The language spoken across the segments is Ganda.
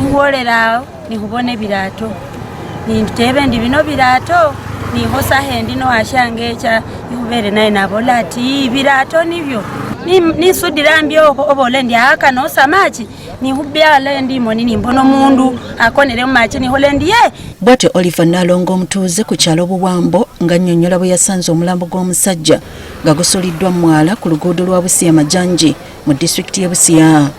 Nikhwolera awo nikhubona ebiraato, ninteba endi bino biraato, nikhosaho endi nowashange echa nikhubere naye nabola ati biraato nibyo. Nisudira ambi obola endi kano samachi, nikhubyala endi imoni nimbona omundu akonere mumachi, nikhola endi ye. Bw'atyo Oliver Nalongo, omutuuze ku kyalo Buwambo, ng'annyonnyola bwe yasanze omulambo gw'omusajja nga gusuliddwa mu mwala ku luguudo lwa Busia Majanji mu disitulikiti y'e Busia.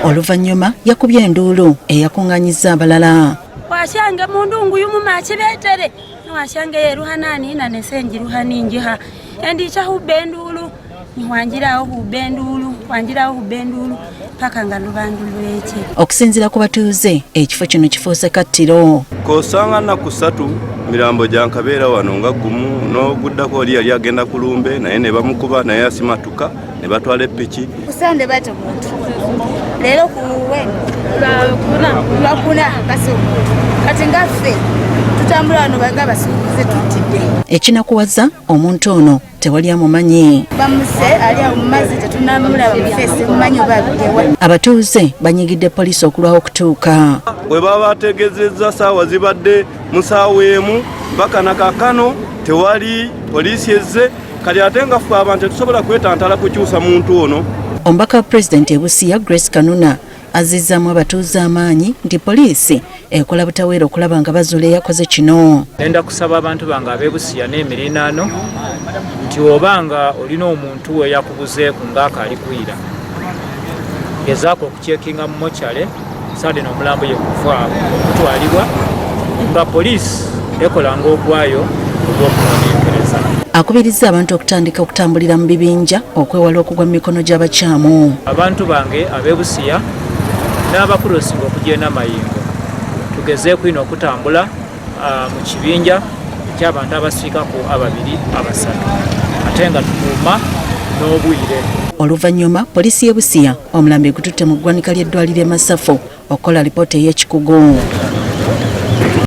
Oluvannyuma yakubye enduulu eyakuŋŋaanyizza abalala. Washange mundu nguyu mumachi betere, niwashange yeruha nanina nesenjiruha ninjiha endicha khuba enduulu, nikhwanjirawo khuba enduulu, khwanjirawo khuba enduulu paka nga lubandu lweche. Okusinziira ku batuuze, ekifo kino kifuuse kattiro. Kosanga nnaku 3 mirambo gyankabeera wano nga gumu n'oguddako oli yali agenda ku lumbe naye ne bamukuba naye asimatuka ne batwala epiki. Kusande bata omuntu, leero kuwe lwakuna basi omuntu. Kati nga ffe tutambula wano nga basuubuze tutidde. Ekinakuwaza, omuntu ono tewali amumanyi. Bamuse ali awo mu mazzi, tetunamulaba mufeesi, mumanyi oba abiddewa. Abatuuze banyigidde poliisi okulwawo okutuuka. Bwe baba bategeezezza saawa zibadde mu saawa 1 mpaka nakakano tewali poliisi ezze. Kati ate nga ffe abantu tetusobola kwetantala kukyusa muntu ono. Omubaka wa pulezidenti e Busia, Grace Kanuna, azzizzaamu abatuuze amaanyi nti poliisi ekola butaweera okulaba nga bazuula eyakoze kino. Nenda kusaba abantu bange ab'e Busia n'emirinaano nti oba nga olina omuntu we yakubuzeeku ng'akaali kwira, gezaako okucheckinga mu mortuary saade n'omulambo ye kuva okutwalibwa nga poliisi ekola ng'ogwayo ogw'okunoonyenkereza. Akubirizza abantu okutandika okutambulira mu bibinja okwewala okugwa mu mikono gy'abakyamu. Abantu bange ab'e Busia n'abacrossinga okugenda Mayingo, tugezeeku ino okutambula mu kibinja eky'abantu abasiikako ababiri abasatu, ate nga tukuuma n'obwire. Oluvannyuma poliisi y'e Busia omulambo egututte mu ggwanika ly'eddwaliro e Masafu okukola alipoota ey'ekikugu.